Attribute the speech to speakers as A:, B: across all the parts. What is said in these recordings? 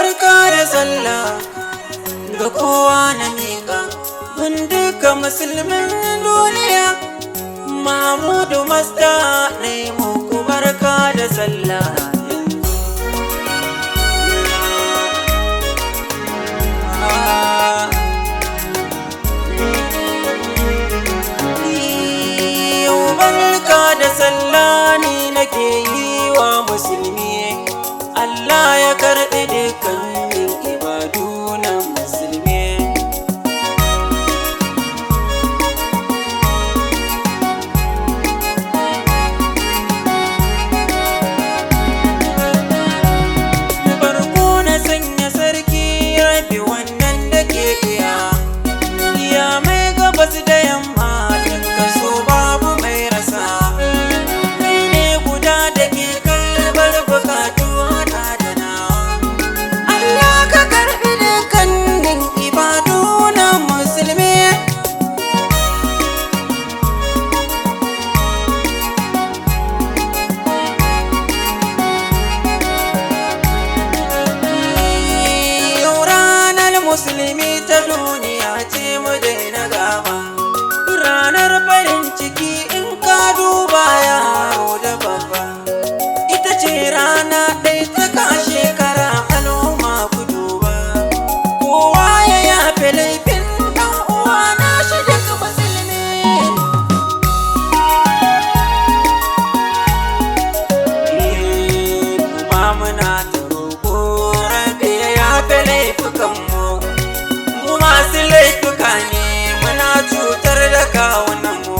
A: Barka da sallah ga kowa na miƙa, gun duka musulmin duniya. Mahmudu Masta na yi muku barka da sallah yanzu. Yau barka da sallah ni nake yi wa musulmi. Allah ya karɓi dukkanin ibadu na musulmi. Farko na sanya sarki rabi wannan da ke iya, iya mai gabas da yamma duka so babu mai rasa. Kai ne guda da ke karɓar bukatu hada da nawa. Allah ka karɓi dukkanin ibadu na musulmi. Yau ranar musulmi ta duniya ce mu daina gaba. Ranar farin ciki in ka duba yaro da babba. Ita ce rana ɗaya ta ka shekara al'umma ku duba. Kowa ya yafe laifin ɗan uwa na shi duk musulmi. Kuma muna ta roƙo rabe ya yafe laifukanmu. Mu masu laifuka ne muna cutar da kawunanmu.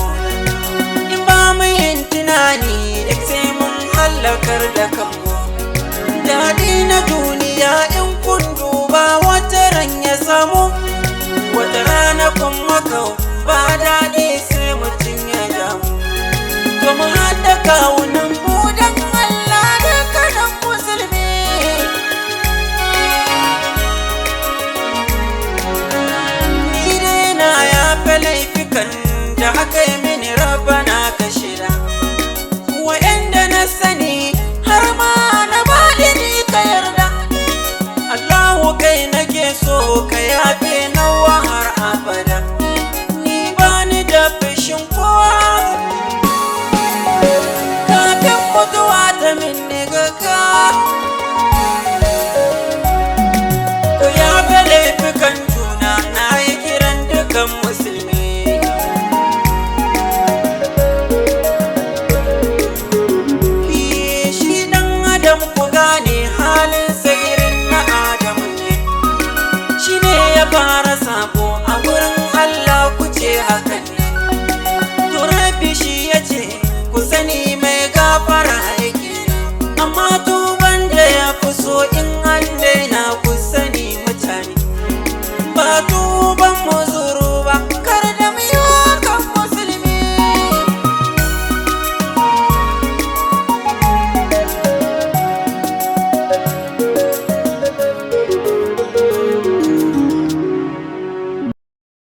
A: In ba mu yin tunani duk sai mun hallakar da kanmu. Daɗi na duniya in kun duba wata ran ya samu. Wata rana kuma kau ba daɗi sai mutum ya damu. To mu haɗa kawunan mu don Allah da kanan musulmi. Ni dai na yafe laifukan da aka yi mini rabana ka shira. Wa'yanda na sani har ma na baɗi ni ka yarda. Allahu kai nake so ka yafe nawa har abada. Ni bani da fushin kowa. Kafin mutuwa ta min gaggawa. Ku yafe laifukan juna na yi kiran dukan musulmi. Shi ɗan adam ku gane halinsa irin na Adamu ne. Shi ne ya fara sabo a gurin Allah ku ce hakan ne. To Rabbi shi ya ce ku sani mai gafara yake. Amma tuban da ya fi so in an daina